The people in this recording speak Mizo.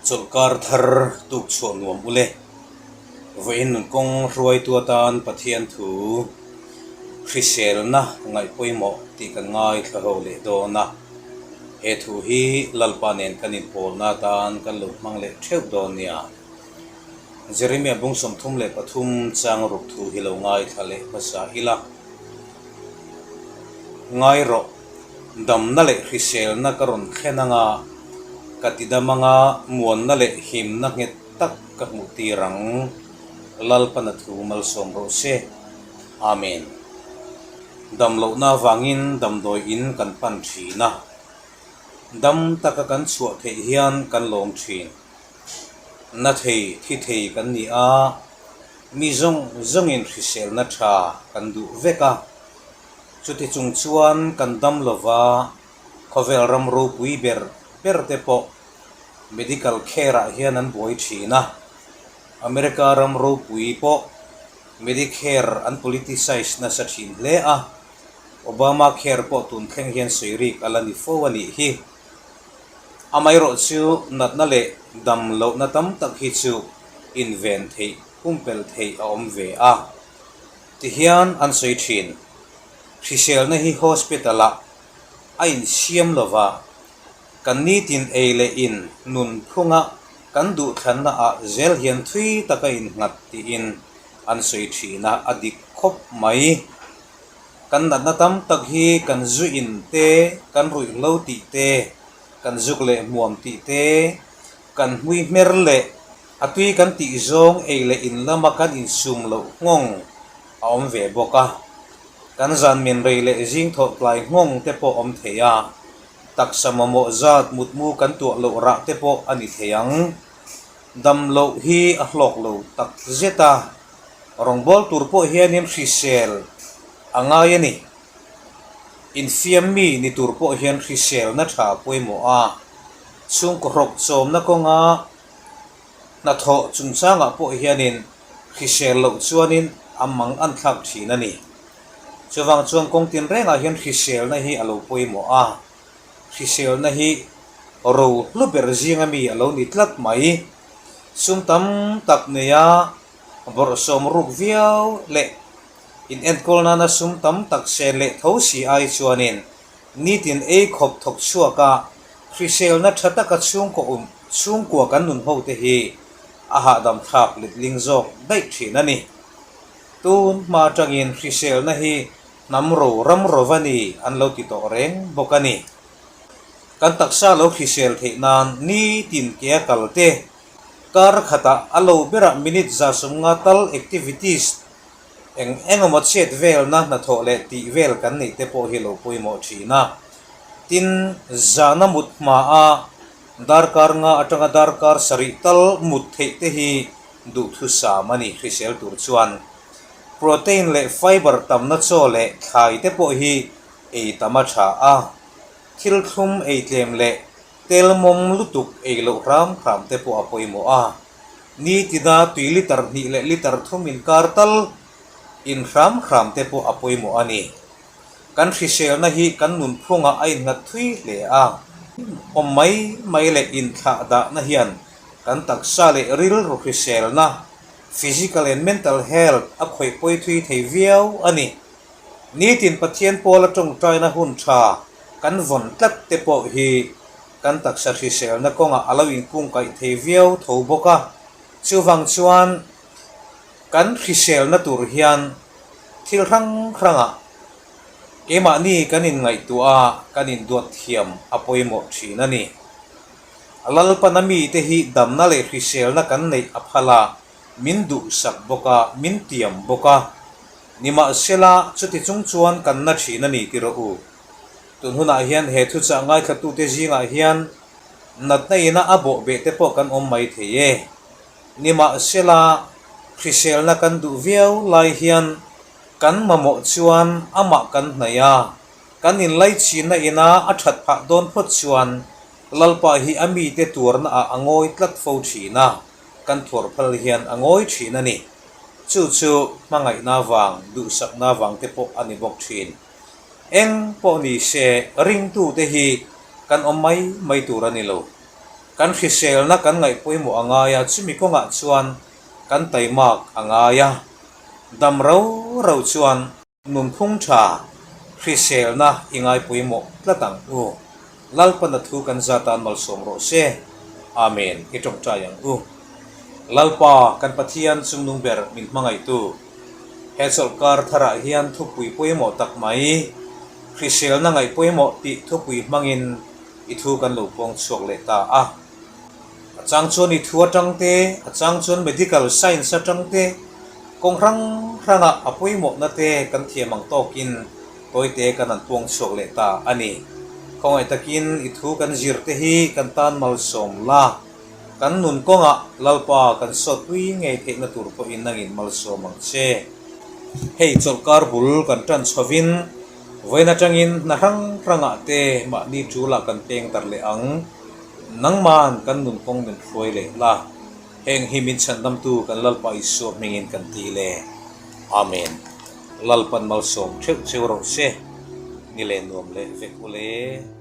Chawlhkar thar tuk chhuah nuam ule. Vawiin nun kawng hruaitu atan Pathian thu hriselna ngaih pawimawh tih kan ngaithla ho leh dawn a. He thu hi Lalpa nen kan inpawlna atan kan lo hmang leh theuh dawn nia. Jeremia bung 33 chang ruk thu hi lo ngaithla leh hmasa ila. Ngai rawh, damna leh hriselna ka rawn thlen anga, ka ti dam anga muanna leh himna nghet tak ka hmuh tir ang. Lalpana thu malsawm rawh se. Amen. Dam lohna avangin damdawi in kan pan thin a, dam taka kan chhuah theih hian kan lawm thin. Na thei, thi thei kan ni a, Mi zawng zawngin hriselna tha kan duh vek a, chuti chung chuan kan dam lova khawvel ram ropui ber ber te pawh medical care ah hian an buai thin a, America ram ropui pawh Medicare an politicize nasa thin hle a, Obamacare pawh tun thleng hian sawi rik a la ni fo a nih hi. Amaherawh chu natna leh dam lohna tam tak hi chu inven theih, pumpelh theih a awm ve a. Tihian an sawi thin. Hriselna hi hospital ah a insiam lova, kan nitin ei leh in nun phunga kan duhthlanna ah zel hian thui taka innghat tiin an sawi thin a, a dik khawp mai. Kan natna tam tak hi kan zu in te, kan ruihhlo tih te, kan zuk leh hmuam tih te, kan hmui hmer leh a tui kan tih zawng ei leh in lama kan insum loh nghawng a awm ve bawk a. Kan zan min rei leh zing thawh tlai nghawng te pawh awm thei a, taksa mamawh zat mutmu kan tuah loh rah te pawh a ni thei ang. Dam loh hi a hlawk lo tak zet a. Rawngbâwl tûr pawh hianin hrisêl a ngai a ni. Infiam mi ni tûr pawh hian hrisêlna ṭha pawimawh a. Chhûngkaw hrawk châwmna kawnga hnathawh chungchângah pawh hianin hrisêl loh chuanin a mang an thlâk ṭhîn a ni. Chuvâng chuan kawng tinrêngah hian hrisêlna hi a lo pawimawh a. Hrisêlna hi ro hlu ber zînga mi a lo ni tlat mai. Sum tam tak neia Bawrhsawm ruk viau leh in enkawl nana sum tam tak sen leh tho si ai chuanin nitin ei khawp thawk chhuak a, hriselna tha taka chhungkaw um chhungkua kan nun ho te hi a hahdam thlak letling zawk daih thin a ni. Tun hma atangin hriselna hi hnam ro ram rova ni an lo ti tawh reng bawk a ni. Kan taksa lo hrisel theih nan nitin ke a kal te Kar khatah a lo berah minute 150 tal activities eng eng emaw chhiat velna hnathawh leh tih vel kan neih te pawh hi lo pawimawh thin a. Tin, zana mut hmaa darkar nga atanga darkar sarih tal mut theih te hi duhthusam a ni hrisel tur chuan. Protein leh fiber tamna chaw leh thlai te pawh hi ei tam a tha a. Thil thlum ei tlem leh Tel mawm lutuk ei loh hram hram te pawh a pawimawh a, nitina tui litre hnih leh litre thum inkar tal in hram hram te pawh a pawimawh a ni. Kan hriselna hi kan nunphungah a innghat thui hle a, awm mai mai leh inthlah dahna hian kan taksa leh rilru hriselna, physical and mental health, a khawih pawi thui thei viau a ni. Nitin Pathian pawla tawngtaina hun tha kan vawn tlat te pawh hi kan taksa hriselna kawngah a lo inkungkaih thei viau tho bawk a. Chuvang chuan kan hriselna tur hian thil hrang hrangah keimahni kan inngaihtuah a, kan induat thiam a pawimawh thin a ni. A Lalpana mite hi damna leh hriselna kan neih a phal a, min duhsak bawk a, min tiam bawk a. Nimahsela, chuti chung chuan kan na thin a ni ti rawh u. Tun hunah hian he thuchah ngaithlatute zingah hian natna ina a bawh beh te pawh kan awm mai thei e. Nimahsela, hriselna kan duh viau lai hian kan mamawh chuan amah kan hnaih a, kan inlaichhinna ina a that phah dawn phawt chuan Lalpa hi a mite tuarna ah a ngawi tlat fo thin a, kan thuar phal hian a ngawi thin a ni. Chu chu hmangaihna vang, duhsakna vang te pawh a ni bawk thin. Eng pawh ni se, ringtute hi kan awm mai mai tur a ni lo. Kan hriselna kan ngaih pawimawh a ngai a, chumi kawngah chuan kan taimak a ngai a. Dam rau rau chuan nunphung tha hriselna i ngai pawimawh tlat ang u. Lalpana thu kan zat tan malsawm rawh se. Amen. I tawngtai ang u. Lalpa, kan Pathian chungnung ber min hmangaihtu. He chawlhkar tharah hian thupui pawimawh tak mai, hriselna ngaih pawimawh tih thupui hmangin i thu kan lo puang chhuak leh ta a. A chang chuan i thu atang te, a chang chuan medical science atang te, kawng hrang hrangah a pawimawhna te kan thiam ang tawkin tawite kan han puang chhuak leh ta a ni. Khawngaih takin i thu kan zir te hi kan tan malsawm la. Kan nun kawngah Lalpa kan sawtpui ngei theihna tur pawhin nangin malsawm ang che. Hei chawlhkar bul kan tan chhovin vawiin atangin hna hrang hrangah te mahni tulah kan peng darh leh ang. Nangman kan nun kawng min hruai leh la. Heng hi min chhandamtu kan Lalpa Isua hmingin kan ti le. Amen. Lalpan malsawm theuh cheu rawh se. Ni leh nuam leh vek u le.